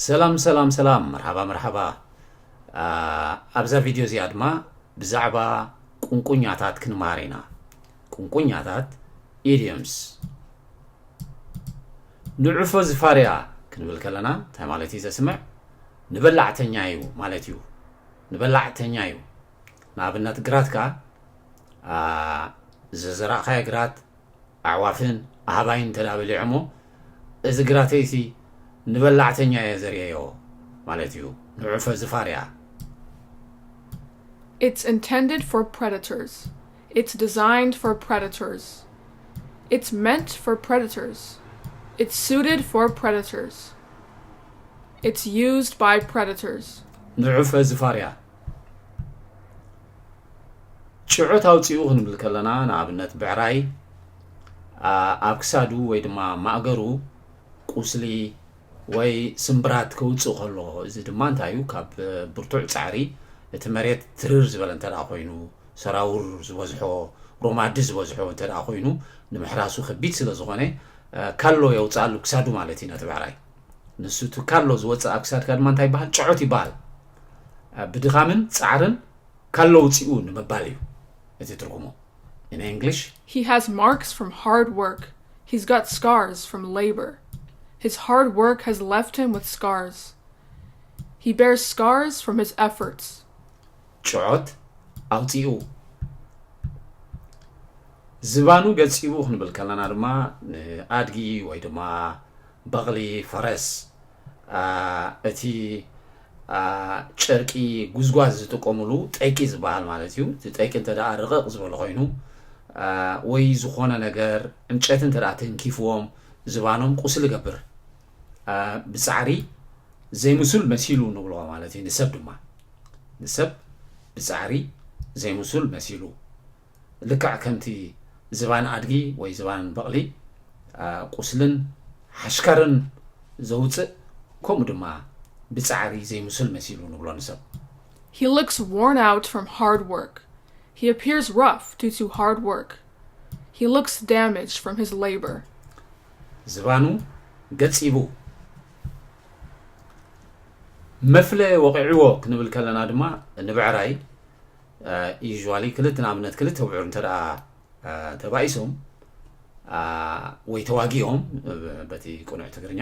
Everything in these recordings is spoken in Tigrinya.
ሰላም ሰላም ሰላም፣ መርሓባ መርሓባ። ኣብዛ ቪድዮ እዚኣ ድማ ብዛዕባ ቁንቁኛታት ክንመሃር ኢና። ቁንቁኛታት፣ ኢድዮምስ። ንዑፈ ዝፋርያ ክንብል ከለና እንታይ ማለት እዩ ዘስምዕ? ንበላዕተኛ እዩ ማለት እዩ። ንበላዕተኛ እዩ። ንኣብነት፣ ግራትካ፣ አ፣ ዘዘራእኻዮ ግራት ኣዕዋፍን ኣህባይን እንተ ደኣ በሊዖሞ፣ እዚ ግራተይሲ ንበላዕተኛ እየ ዘርእዮ ማለት እዩ። ንዑፈ ዝፋርያ። It's intended for predators. It's designed for predators. It's meant for predators. It's suited for predators. It's used by predators. ንዑፈ ዝፋርያ። ጭዖት ኣውፂኡ ክንብል ከለና፣ ንኣብነት፣ ብዕራይ፣ አ፣ ኣብ ክሳዱ ወይ ድማ ማእገሩ ቁስሊ ወይ ስምብራት ከውፅእ ከሎ፣ እዚ ድማ እንታይ እዩ? ካብ ብርቱዕ ፃዕሪ፣ እቲ መሬት ትርር ዝበለ እንተ ደኣ ኮይኑ፣ ሰራውር ዝበዝሖ፣ ሮማዲ ዝበዝሖ እንተ ደኣ ኮይኑ፣ ንምሕራሱ ከቢድ ስለ ዝኾነ፣ አ፣ ካሎ የውፅኣሉ ክሳዱ ማለት እዩ ነቲ ብዕራይ። ንሱ እቲ ካሎ ዝወፅእ ኣብ ክሳድካ ድማ እንታይ ይበሃል? ጭዖት ይበሃል። አ፣ ብድኻምን ፃዕርን ካሎ ውፅኡ ንምባል እዩ እቲ ትርጉሙ። In English, He has marks from hard work. He's got scars from labor. His hard work has left him with scars. He bears scars from his efforts. ጭዖት ኣውፂኡ። ዝባኑ ገፂቡ ክንብል ከለና ድማ፣ ንኣድጊ ወይ ድማ በቕሊ፣ ፈረስ፣ አ፣ እቲ፣ አ፣ ጨርቂ ጉዝጓዝ ዝጥቀሙሉ ጠቂ ዝበሃል ማለት እዩ። እቲ ጠቂ እንተ ደኣ ርቕቕ ዝበለ ኮይኑ፣ አ፣ ወይ ዝኾነ ነገር፣ ዕንጨቲ እንተ ደኣ ተንኪፍዎም፣ ዝባኖም ቁስሊ ይገብር። አ፣ ብጻዕሪ ዘይምሱል መሲሉ ንብሎ ማለት እዩ። ንሰብ ድማ፣ ንሰብ ብጻዕሪ ዘይምሱል መሲሉ። ልክዕ ከምቲ ዝባን ኣድጊ ወይ ዝባን በቕሊ፣ አ፣ ቁስልን ሓሽከርን ዘውፅእ፣ ከምኡ ድማ ብጻዕሪ ዘይምሱል መሲሉ ንብሎ ንሰብ። He looks worn out from hard work. He appears rough due to hard work. He looks damaged from his labor. ዝባኑ ገጺቡ። መፍለ ወቒዕዎ ክንብል ከለና ድማ፣ ንብዕራይ፣ አ፣ usually ክልተ፣ ንኣብነት፣ ክልተ ብዑር እንተ ደኣ፣ አ፣ ተባኢሶም፣ አ፣ ወይ ተዋጊኦም፣ እ፣ በቲ ቅኑዕ ትግርኛ፣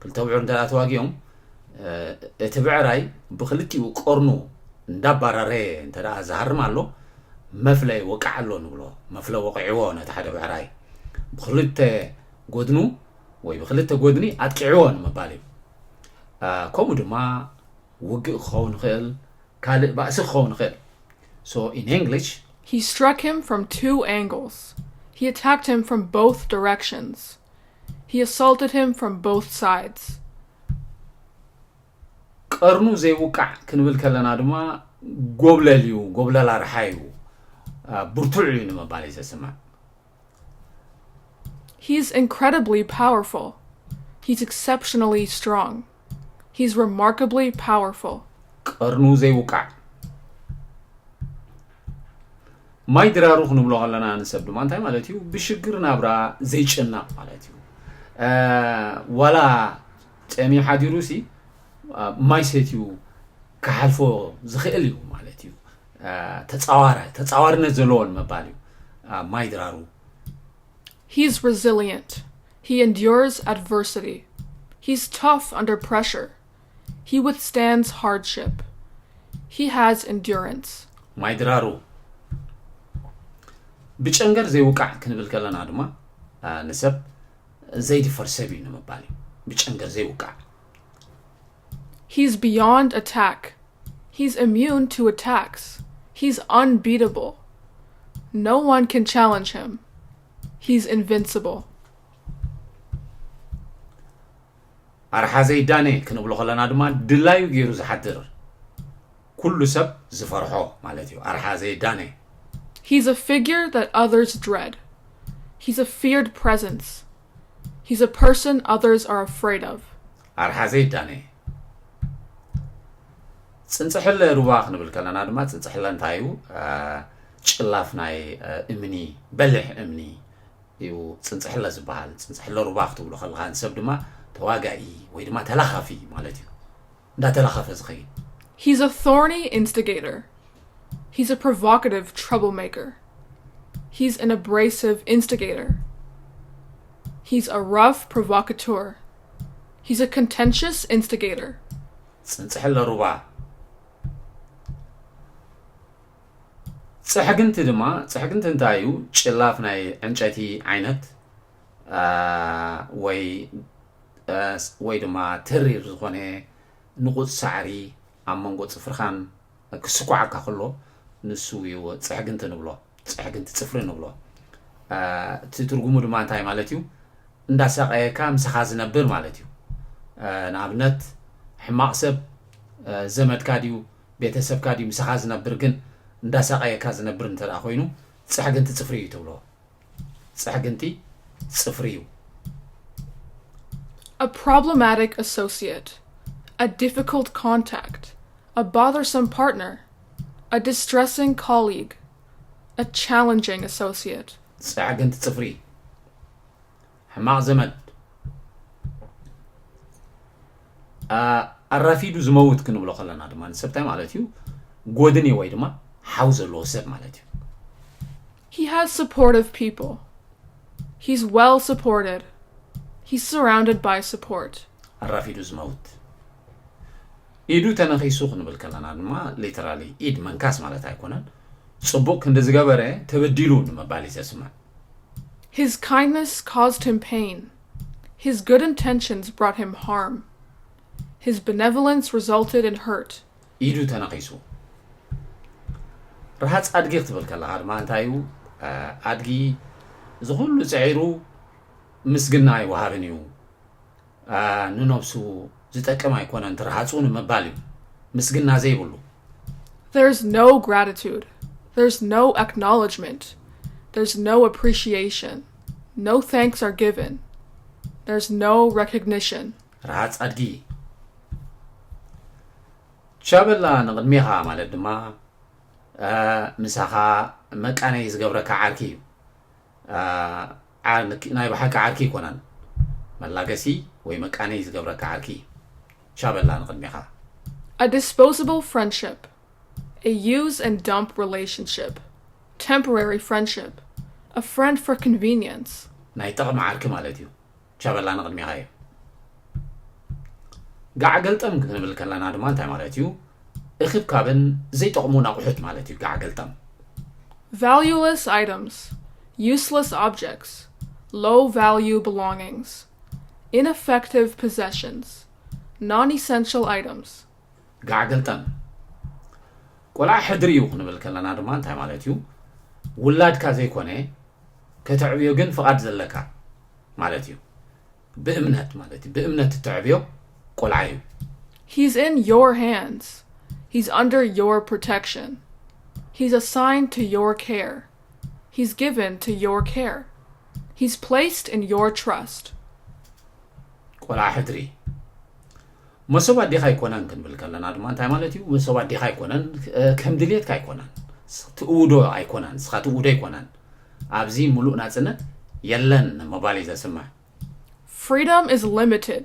ክልተ ብዑር እንተ ደኣ ተዋጊኦም፣ እ፣ እቲ ብዕራይ ብክልቲኡ ቀርኑ እንዳባራረየ እንተ ደኣ ዝሃርም ኣሎ፣ መፍለ ይወቅዕ ኣሎ ንብሎ። መፍለ ወቒዕዎ ነቲ ሓደ ብዕራይ። ብክልተ ጎድኑ ወይ ብክልተ ጎድኒ ኣጥቂዕዎ ንምባል እዩ። አ፣ ከምኡ ድማ ውግእ ክኸውን ይኽእል፣ ካልእ ባእሲ ክኸውን ይኽእል። So, in English, He struck him from two angles. He attacked him from both directions. He assaulted him from both sides. ቀርኑ ዘይውቃዕ ክንብል ከለና ድማ፣ ጎብለል እዩ፣ ጎብለል ኣርሓ እዩ፣ አ፣ ብርቱዕ እዩ ንምባል እዩ ዘስምዕ። He's incredibly powerful. He's exceptionally strong. He's remarkably powerful. ቀርኑ ዘይውቃዕ። ማይ ድራሩ ክንብሎ ከለና ንሰብ ድማ እንታይ ማለት እዩ? ብሽግር ናብራ ዘይጨነቕ ማለት እዩ። አ፣ ዋላ ጸሚኡ ሓዲሩ ሲ፣ አ፣ ማይ ሰትዩ ክሓልፎ ዝኽእል እዩ ማለት እዩ። አ፣ ተጻዋረ-፣ ተጻዋርነት ዘለዎ ንምባል እዩ። አ፣ ማይ ድራሩ። He's resilient. He endures adversity. He's tough under pressure. He withstands hardship. He has endurance. ማይ ድራሩ። ብጨንገር ዘይውቃዕ ክንብል ከለና ድማ፣ አ፣ ንሰብ ዘይድፈር ሰብ እዩ ንምባል እዩ። ብጨንገር ዘይውቃዕ። He's beyond attack. He's immune to attacks. He's unbeatable. No one can challenge him. He's invincible. ኣርሓ ዘይዳነ ክንብሎ ከለና ድማ፣ ድላዩ ገይሩ ዝሓድር፣ ኩሉ ሰብ ዝፈርሖ ማለት እዩ። ኣርሓ ዘይዳነ። He's a figure that others dread. He's a feared presence. He's a person others are afraid of. ኣርሓ ዘይዳነ። ጽንጽሕለ ሩባ ክንብል ከለና ድማ፣ ጽንጽሕለ እንታይ እዩ? አ፣ ጭላፍ ናይ፣ አ፣ እምኒ፣ በሊሕ እምኒ እዩ ጽንጽሕለ ዝበሃል። ጽንጽሕለ ሩባ ክትብሎ ከለኻ፣ ንሰብ ድማ ተዋጋኢ ወይ ድማ ተላኻፊ ማለት እዩ። እንዳተላኸፈ ዝኸይድ። He's a thorny instigator. He's a provocative troublemaker. He's an abrasive instigator. He's a rough provocateur. He's a contentious instigator. ጽንጽሕለ ሩባ። ጽሕግንቲ ድማ፣ ጽሕግንቲ እንታይ እዩ? ጭላፍ ናይ ዕንጨይቲ ዓይነት፣ አ፣ ወይ፣ አ፣ ስ-፣ ወይ ድማ ተሪር ዝኾነ ንቑጽ ሳዕሪ ኣብ መንጎ ጽፍርኻን ክስኳዓካ ከሎ፣ ንሱ እዩ ጽሕግንቲ ንብሎ። ጽሕግንቲ ጽፍሪ ንብሎ። አ፣ እቲ ትርጉሙ ድማ እንታይ ማለት እዩ? እንዳሳቐየካ ምሳኻ ዝነብር ማለት እዩ። አ፣ ንኣብነት፣ ሕማቕ ሰብ፣ አ፣ ዘመድካ ድዩ፣ ቤተሰብካ ድዩ፣ ምሳኻ ዝነብር ግን እንዳሳቐየካ ዝነብር እንተ ደኣ ኮይኑ፣ ጽሕግንቲ ጽፍሪ እዩ ትብሎ። ጽሕግንቲ ጽፍሪ እዩ። A problematic associate. A difficult contact. A bothersome partner. A distressing colleague. A challenging associate. ጽሕግንቲ ጽፍሪ። ሕማቕ ዘመድ። አ-፣ ኣራፊዱ ዝመውት ክንብሎ ከለና ድማ ንሰብ እንታይ ማለት እዩ? ጎድኒ ወይ ድማ ሓው ዘለዎ ሰብ ማለት እዩ። He has supportive people. He's well supported. He's surrounded by support. ኣራፊዱ ዝመውት። ኢዱ ተነኺሱ ክንብል ከለና ድማ ሊተራሊ ኢድ መንካስ ማለት ኣይኮነን። ጽቡቕ ክንዲ ዝገበረ ተበዲሉ ንምባል እዩ ዘስምዕ። His kindness caused him pain. His good intentions brought him harm. His benevolence resulted in hurt. ኢዱ ተነኺሱ። ረሃጽ ኣድጊ ክትብል ከለኻ ድማ እንታይ እዩ? አ፣ ኣድጊ ዝኹሉ ጽዒሩ ምስግና ኣይወሃብን እዩ። አ፣ ንነብሱ ዝጠቅም ኣይኮነን ትርሃጹ ንምባል እዩ። ምስግና ዘይብሉ። There's no gratitude. There's no acknowledgement. There's no appreciation. No thanks are given. There's no recognition. ረሃጽ ኣድጊ። ቻበላ ንቕድሜኻ ማለት ድማ፣ አ፣ ምሳኻ መቃነይ ዝገብረካ ዓርኪ እዩ። አ፣ ዓር-፣ ናይ ብሓቂ ዓርኪ ኣይኮነን። መላገሲ ወይ መቃነይ ዝገብረካ ዓርኪ እዩ። ቻበላ ንቕድሜኻ። A disposable friendship. A use and dump relationship. Temporary friendship. A friend for convenience. ናይ ጠቕሚ ዓርኪ ማለት እዩ። ቻበላ ንቕድሜኻ እዩ። ጋዕ ገልጠም ክንብል ከለና ድማ እንታይ ማለት እዩ? እኽብካብን ዘይጠቕሙን ኣቑሑት ማለት እዩ ጋዕ ገልጠም። Valueless items. Useless objects. Low value belongings. Ineffective possessions. Non essential items. ጋዕ ገልጠም። ቆልዓ ሕድሪ እዩ ክንብል ከለና ድማ እንታይ ማለት እዩ? ውላድካ ዘይኮነ ከተዕብዮ ግን ፍቓድ ዘለካ ማለት እዩ። ብእምነት ማለት እዩ። ብእምነት እተዕብዮ ቆልዓ እዩ። He's in your hands. He's under your protection. He's assigned to your care. He's given to your care. He's placed in your trust. ቆልዓ ሕድሪ። መሶብ ኣዴኻ ኣይኮነን ክንብል ከለና ድማ እንታይ ማለት እዩ? መሶብ ኣዴኻ ኣይኮነን፣ እ፣ ከም ድሌትካ ኣይኮነን። ስ-፣ ትእውዶ ኣይኮነን፣ ንስኻ ትእውዶ ኣይኮነን። ኣብዚ ምሉእ ናጽነት የለን ምባል እዩ ዘስምዕ። Freedom is limited.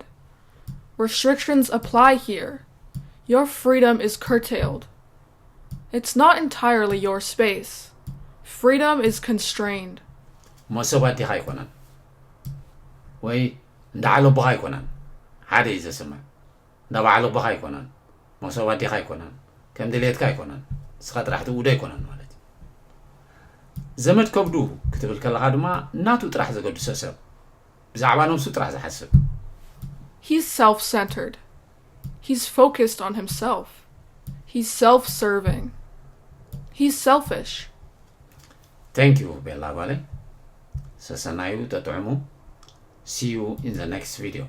Restrictions apply here. Your freedom is curtailed. It's not entirely your space. Freedom is constrained. መሶብ ኣዴኻ ኣይኮነን ወይ እንዳ ዓለቦኻ ኣይኮነን። ሓደ እዩ ዘስምዕ። እንዳ በዓል ኣቦኻ ኣይኮነን፣ መሶብ ኣዴኻ ኣይኮነን፣ ከም ድሌትካ ኣይኮነን፣ ንስኻ ጥራሕ ትእውዶ ኣይኮነን ማለት እዩ። ዘመድ ከብዱ ክትብል ከለኻ ድማ ናቱ ጥራሕ ዘገድሶ ሰብ፣ ብዛዕባ ነብሱ ጥራሕ ዝሓስብ። He's self centered. He's focused on himself. He's self serving. He's selfish. Thank you ቤላ ጓለይ። ሰሰናዩ ተጥዕሙ። See you in the next video.